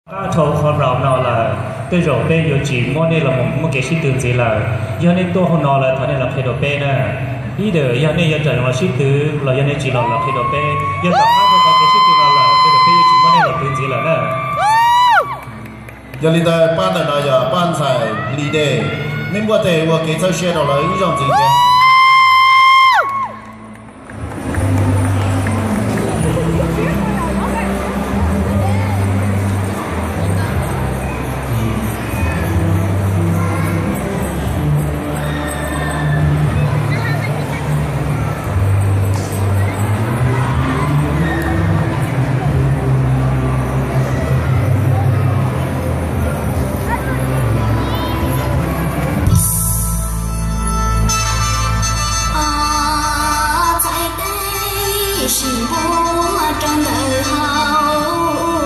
Qab dhau qhov round no lawm, tej zaum peb yuav tsis muab nej los mus muaj kev sib tw ntxiv lawm. Yog nej tuaj hauv no lawm thov nej los qhia rau peb na. Ib, yog nej yuav tawm los sib tw los yog nej tsis los los qhia rau peb. Yog tom qab dhau qhov kev sib tw no lawm tej zaum peb yuav tsis muab nej los tw ntxiv lawm na. Yog li ntawd pab ntawm no yog pab ntxhais Lis Des, nej muaj tes ua kev txhawb siab rau lawv ib zaug ntxiv thiab. Txhais tes sim npuab rau ntawm hauv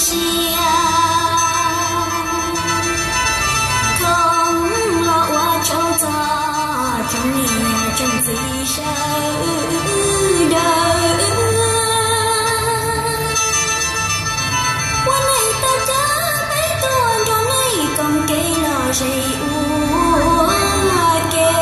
siab, thoob los ua tsaug txog tsoom niam tsoom txiv sawv daws. Ua neej tau cav peb tuaj nrog nej koom kev lom zem ua ke,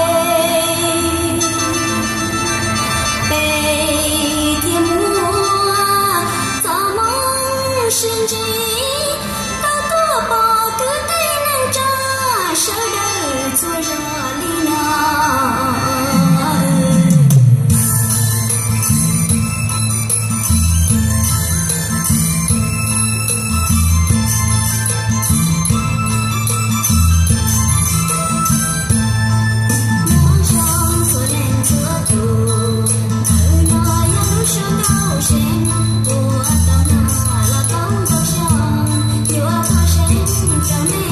peb thiaj muaj txoj hmoo sib ntsib, tau tuaj pom kwv tij neej tsa sawv daws txhua zos li no. Nyob zoo txhua leej txhua tus, ntawm no yog lub suab ntau zeeg uas tau mloog los tau nkauj xyoo, yuav tuaj seev rau nej